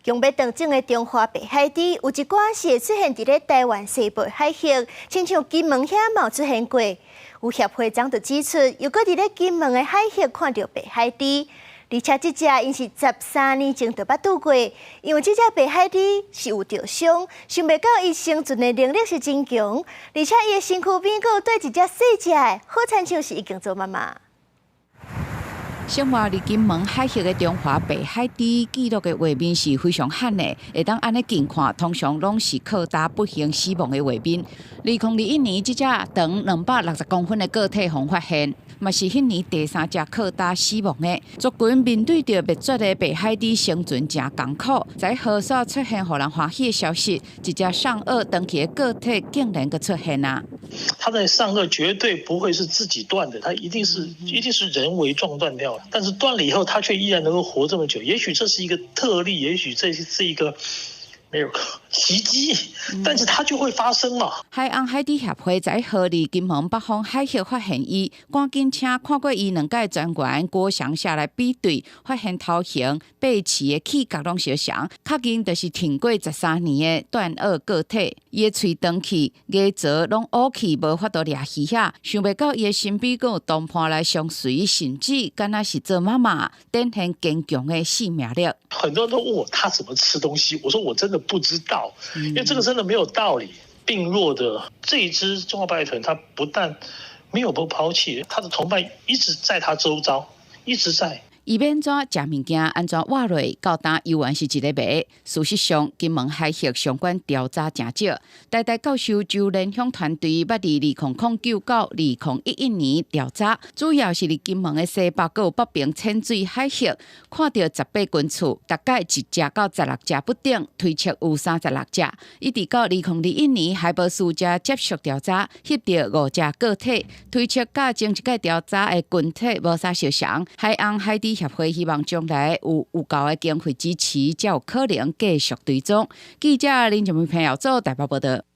強欲斷種的中華白海豬，有一寡是會出現佇咧臺灣西部海域，親像金門遐嘛有出現過。有協會長就指出，又閣佇咧金門的海域看著白海豬，而且這隻𪜶是13年前就捌拄過，因為這隻白海豬是有著傷，想袂到伊生存的能力是真強，而且伊的身軀邊閣有綴一隻細隻的，好親像是已經做媽媽。生活佇金門海域的中華白海豬記錄的畫面是非常罕的，會當按呢近看，通常攏是靠焦不幸死亡的畫面。2021年，這隻長260公分的個體予發現，嘛是彼年第三隻靠焦死亡的。族群面對著滅絕的白海豬生存誠艱苦，在河煞出現予人歡喜的消息，一隻上顎斷去的個體竟然閣出現啊！它在上顎絕對不會是自己斷的，它一定是人為撞斷掉的。但是斷了以後，它卻依然能夠活這麼久。也許這是一個特例，也許這是一個 miracle 奇蹟，但是它就會發生嘛。海洋海豬協會在佇金門北方海域發現伊，趕緊請看過伊兩擺專員郭祥下來比對，發現頭型、背鰭的氣角攏相像，確認就是停過13年的斷顎個體。伊的喙斷去，牙槽攏烏去，無法度掠魚仔。想袂到伊的身邊閣有同伴來相隨，甚至敢若是做媽媽，展現堅強的生命力。很多人都問我他怎麼吃東西，我說我真的不知道，因為這個真的沒有道理。病弱的這一隻中華白海豚，它不但沒有被拋棄，它的同伴一直在它周遭，一直在。伊欲按怎食物件，按怎活落到今猶原是一個謎。事實上，金門海域相關調查誠少。台大教授周連雄團隊捌佇2009到2011年調查，主要是佇金門的西北閣有北爿淺水海域，看著18群次，大概一隻到16隻不等，推測有36隻。一直到2021年，海博士才接續調查，翕著五隻個體，推測佮前一擺調查的群體無啥相像。海洋海豬協會希望將來有夠的經費支持，才有可能繼續追蹤。記者林靜梅朋友做台北報道。